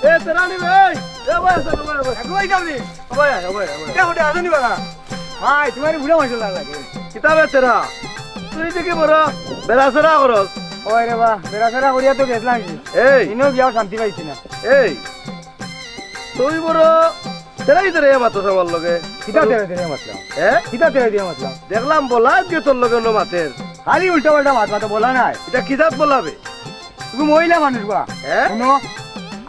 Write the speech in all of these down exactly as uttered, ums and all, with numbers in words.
এ, তেরা নি বে, এই। এ, ভাই, আসো, ভাই, ভাই। একটু ভাই যাও নি। ভাই, ভাই, ভাই, ভাই। এটা হোটেল আসো নি বাবা? ভাই, তোমার বুড়া মানুষ লাগে। কিতাবে তেরা? তুই দেখি বড় বেড়াচেরা করস। ওই রে বা, বেড়াচেরা করিয়া তো গেছলাম কি? এই। ইনো গিয়াও শান্তি পাইছি না। এই, তুই বড় তেরাই তেরাই মাতস আমার লগে। কিতা তেরাই তেরাই মাতলাম? হ্যাঁ? কিতা তেরাই তেরাই মাতলাম? দেখলাম বলা আজকে তোর লগে অন্য মাতের। খালি উল্টা পাল্টা মাত মাতো, বলা নাই। এটা কি জাত বলাবে? তুমি মহিলা মানুষ বা? হ্যাঁ? শুনো,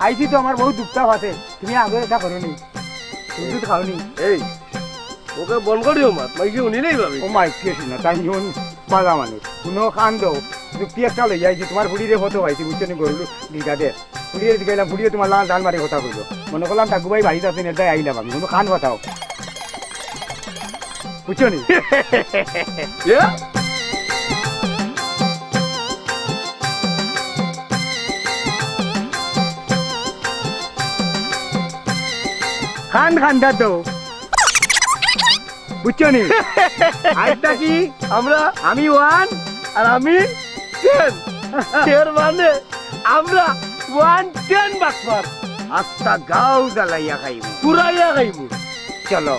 আইছি তো আমার বহুত দুঃখ আছে। তুমি আগে এটা করো নি। তুমি দুধ খাও নি। এই, ওকে বন করিও মাত, মাইকে উনি নেই ভাবি। ও মাইকে শুনে, তাই নিয়ন বাজা মানুষ। শুনো, কান দাও। যুক্তি একটা লই আইছি, তোমার বুড়িরে ফটো পাইছি, বুঝছো নি, গরুর ডিগা দে। বুড়িয়ে জিগাইলাম, বুড়িয়ে তোমার লাল জাল মারি কথা কইলো। মনে করলাম, টাকু ভাই বাড়িত আছে, নেতায় আইলাম আমি। কোনো কান ফাটাও। বুঝছো নি? এ? খান খান্দা তো। বুঝছো নি? আরেকটা কি? আমরা? আমি ওয়ান। আর আমি টেন। এর মানে আমরা ওয়ান টেন বাটপার। আস্তা গাঁও জ্বালাইয়া খাইমু। পুরাইয়া খাইমু। চলো।